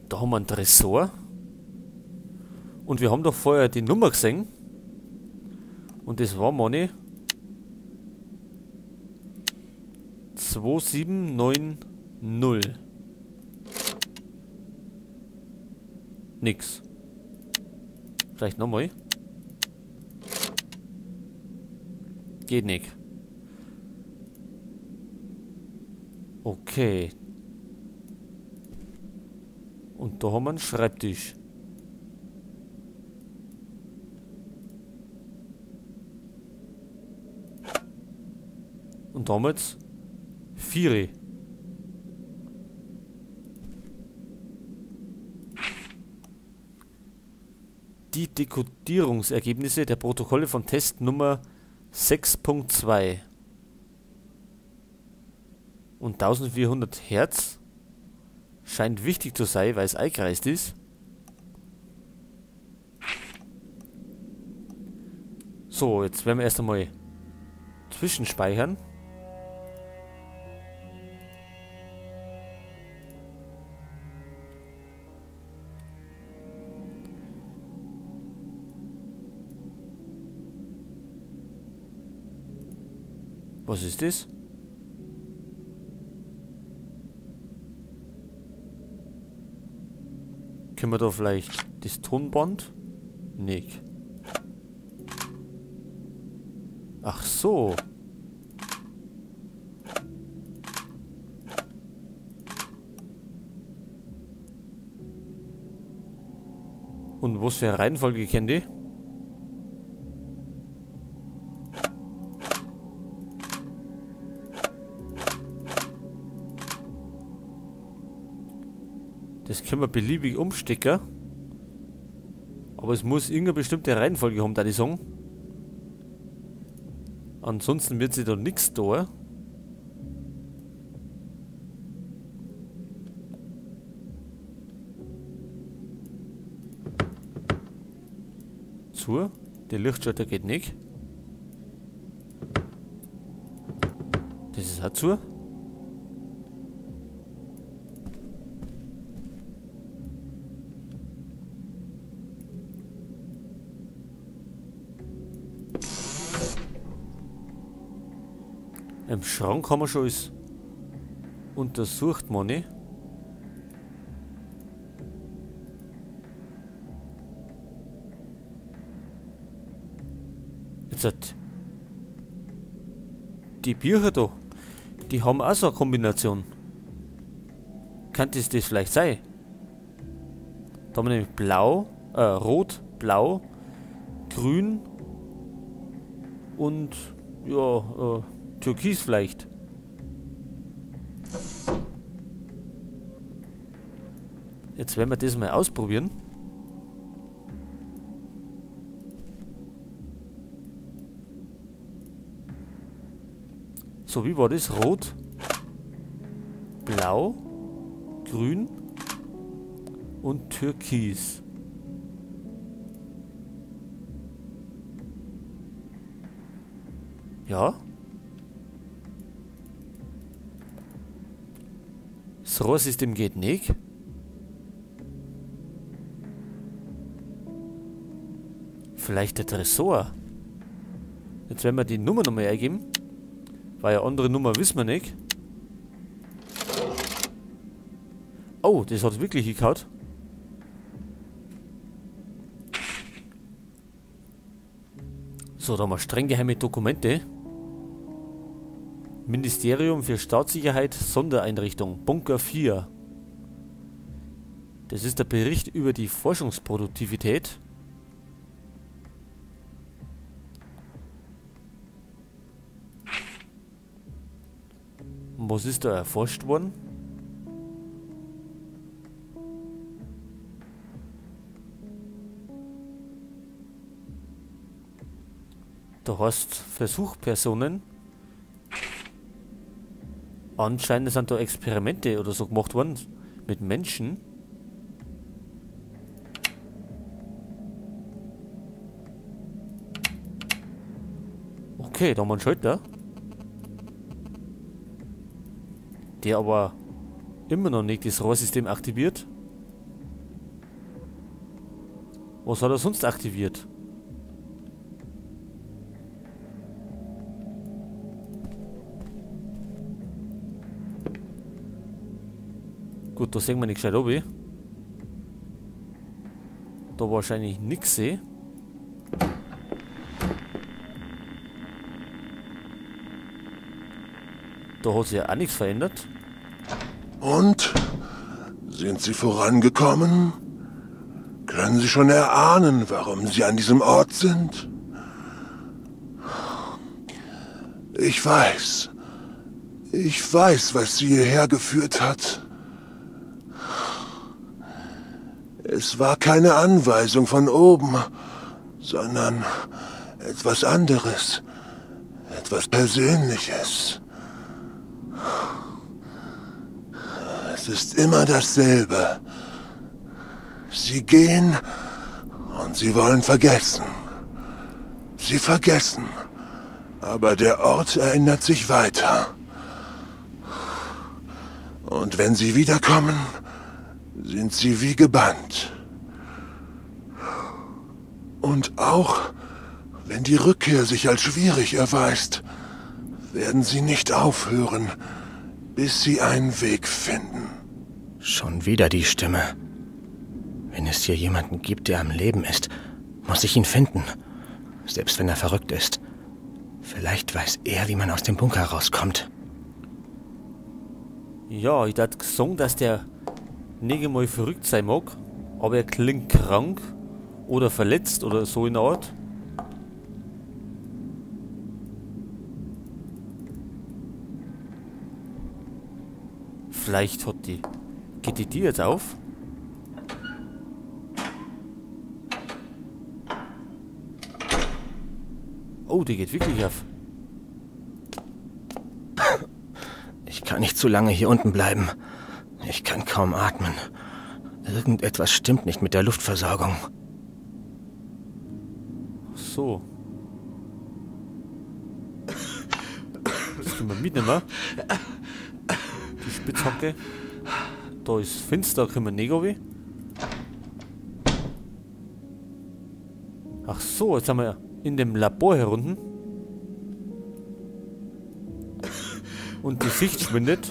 Da haben wir einen Tresor. Und wir haben doch vorher die Nummer gesehen. Und das war meine 2790. Nix. Vielleicht nochmal. Geht nicht. Okay. Und da haben wir einen Schreibtisch. Und da haben wir jetzt 4. Die Dekodierungsergebnisse der Protokolle von Test Nummer 6.2 und 1400 Hertz scheint wichtig zu sein, weil es eingekreist ist. So, jetzt werden wir erst einmal zwischenspeichern. Was ist das? Können wir da vielleicht das Tonband? Nee. Ach so. Und was für eine Reihenfolge kennt die? Das können wir beliebig umstecken. Aber es muss irgendeine bestimmte Reihenfolge haben, da die sagen. Ansonsten wird sich da nichts da. Zu. Der Lichtschalter geht nicht. Das ist auch zu. Im Schrank haben wir schon alles untersucht, Manni. Jetzt hat die Bücher da, die haben auch so eine Kombination. Könnte es das vielleicht sein? Da haben wir nämlich blau, rot, blau, grün und ja, Türkis vielleicht. Jetzt werden wir das mal ausprobieren. So, wie war das? Rot, Blau, Grün und Türkis. Ja. Das Rohrsystem geht nicht. Vielleicht der Tresor. Jetzt werden wir die Nummer nochmal eingeben. Weil eine andere Nummer wissen wir nicht. Oh, das hat wirklich gehauen. So, da haben wir streng geheime Dokumente. Ministerium für Staatssicherheit, Sondereinrichtung, Bunker 4. Das ist der Bericht über die Forschungsproduktivität. Und was ist da erforscht worden? Da hast Versuchspersonen. Anscheinend sind da Experimente oder so gemacht worden mit Menschen. Okay, da haben wir einen Schalter. Der aber immer noch nicht das Rohrsystem aktiviert. Was hat er sonst aktiviert? Gut, da sehen wir nicht gescheit oben. Da wahrscheinlich nichts sehe. Da hat sich ja auch nichts verändert. Und? Sind Sie vorangekommen? Können Sie schon erahnen, warum Sie an diesem Ort sind? Ich weiß. Ich weiß, was Sie hierher geführt hat. Es war keine Anweisung von oben, sondern etwas anderes, etwas Persönliches. Es ist immer dasselbe. Sie gehen und sie wollen vergessen. Sie vergessen, aber der Ort erinnert sich weiter. Und wenn sie wiederkommen, sind sie wie gebannt. Und auch wenn die Rückkehr sich als schwierig erweist, werden sie nicht aufhören, bis sie einen Weg finden. Schon wieder die Stimme. Wenn es hier jemanden gibt, der am Leben ist, muss ich ihn finden. Selbst wenn er verrückt ist. Vielleicht weiß er, wie man aus dem Bunker rauskommt. Ja, ich dachte gesagt, dass der nicht einmal verrückt sein mag, aber er klingt krank oder verletzt oder so in der Art. Vielleicht hat die... Geht die Tür jetzt auf? Oh, die geht wirklich auf. Ich kann nicht zu lange hier unten bleiben. Ich kann kaum atmen. Irgendetwas stimmt nicht mit der Luftversorgung. So. Das können wir mitnehmen. Die Spitzhacke. Da ist finster, können wir nicht runter. Ach so, jetzt haben wir in dem Labor herunten. Und die Sicht schwindet.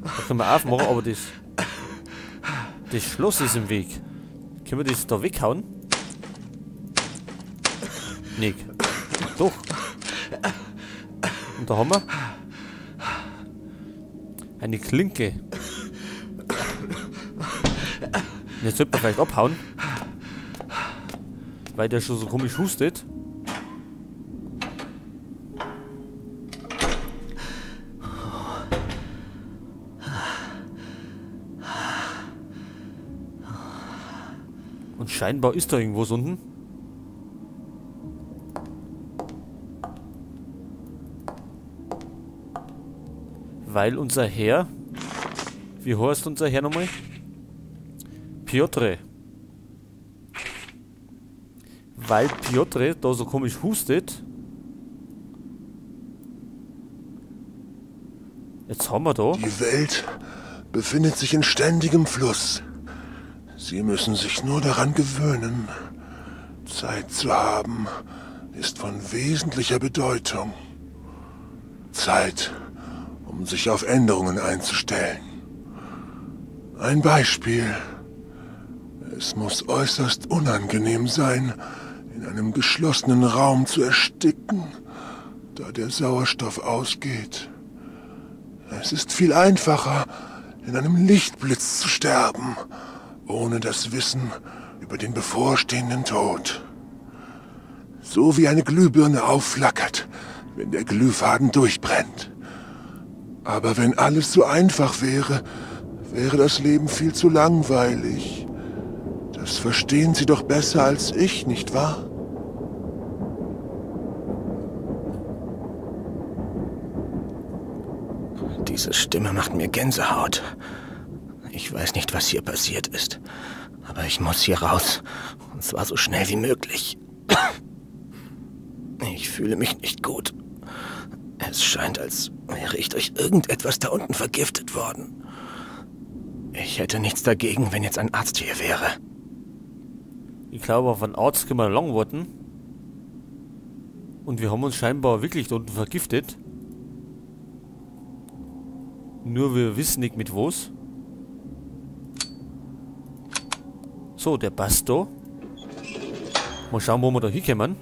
Da können wir aufmachen, aber das Schloss ist im Weg. Können wir das da weghauen? Nee. Doch. Und da haben wir eine Klinke. Und jetzt sollte man vielleicht abhauen. Weil der schon so komisch hustet. Und scheinbar ist da irgendwo unten. Weil unser Herr... Wie heißt unser Herr nochmal? Piotr. Weil Piotr da so komisch hustet. Jetzt haben wir da... Die Welt befindet sich in ständigem Fluss. Sie müssen sich nur daran gewöhnen. Zeit zu haben, ist von wesentlicher Bedeutung. Zeit, um sich auf Änderungen einzustellen. Ein Beispiel. Es muss äußerst unangenehm sein, in einem geschlossenen Raum zu ersticken, da der Sauerstoff ausgeht. Es ist viel einfacher, in einem Lichtblitz zu sterben, ohne das Wissen über den bevorstehenden Tod. So wie eine Glühbirne aufflackert, wenn der Glühfaden durchbrennt. Aber wenn alles so einfach wäre, wäre das Leben viel zu langweilig. Das verstehen Sie doch besser als ich, nicht wahr? Diese Stimme macht mir Gänsehaut. Ich weiß nicht, was hier passiert ist, aber ich muss hier raus. Und zwar so schnell wie möglich. Ich fühle mich nicht gut. Es scheint, als wäre ich durch irgendetwas da unten vergiftet worden. Ich hätte nichts dagegen, wenn jetzt ein Arzt hier wäre. Ich glaube, auf einen Arzt können wir lang warten. Und wir haben uns scheinbar wirklich da unten vergiftet. Nur wir wissen nicht mit was. So, der passt da. Mal schauen, wo wir da hinkommen.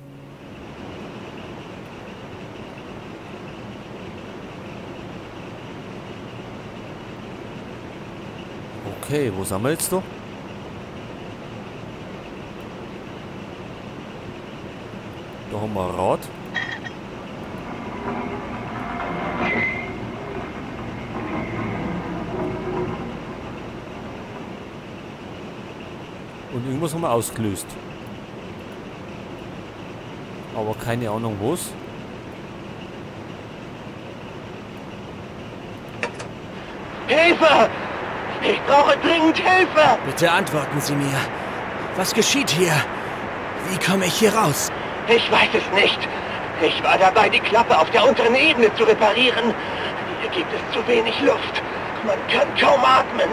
Okay, wo sind wir jetzt da? Da haben wir ein Rad. Und irgendwas haben wir ausgelöst. Aber keine Ahnung was. Hilfe! Ich brauche dringend Hilfe! Bitte antworten Sie mir. Was geschieht hier? Wie komme ich hier raus? Ich weiß es nicht. Ich war dabei, die Klappe auf der unteren Ebene zu reparieren. Hier gibt es zu wenig Luft. Man kann kaum atmen.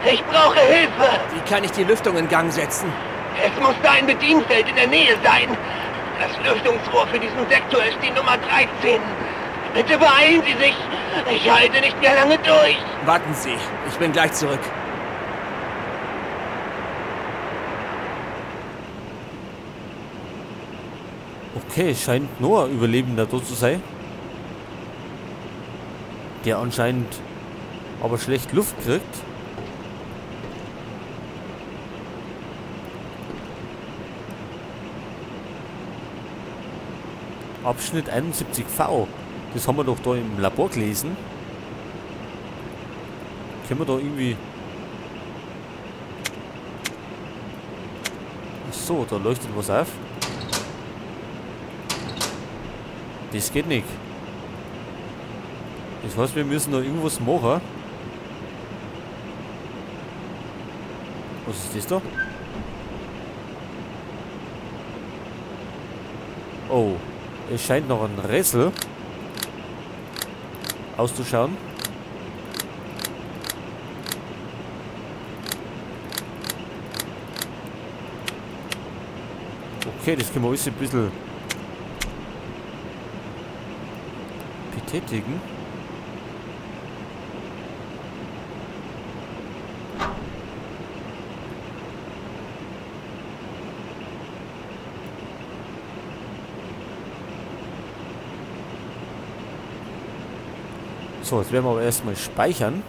Ich brauche Hilfe! Wie kann ich die Lüftung in Gang setzen? Es muss da ein Bedienfeld in der Nähe sein. Das Lüftungsrohr für diesen Sektor ist die Nummer 13. Bitte beeilen Sie sich. Ich halte nicht mehr lange durch. Warten Sie, ich bin gleich zurück. Okay, scheint nur ein Überlebender da zu sein. Der anscheinend aber schlecht Luft kriegt. Abschnitt 71V. Das haben wir doch da im Labor gelesen. Können wir da irgendwie... Ach so, da leuchtet was auf. Das geht nicht. Das heißt, wir müssen da irgendwas machen. Was ist das da? Oh, es scheint noch ein Rätsel auszuschauen. Okay, das können wir alles ein bisschen betätigen. So, jetzt werden wir aber erstmal speichern.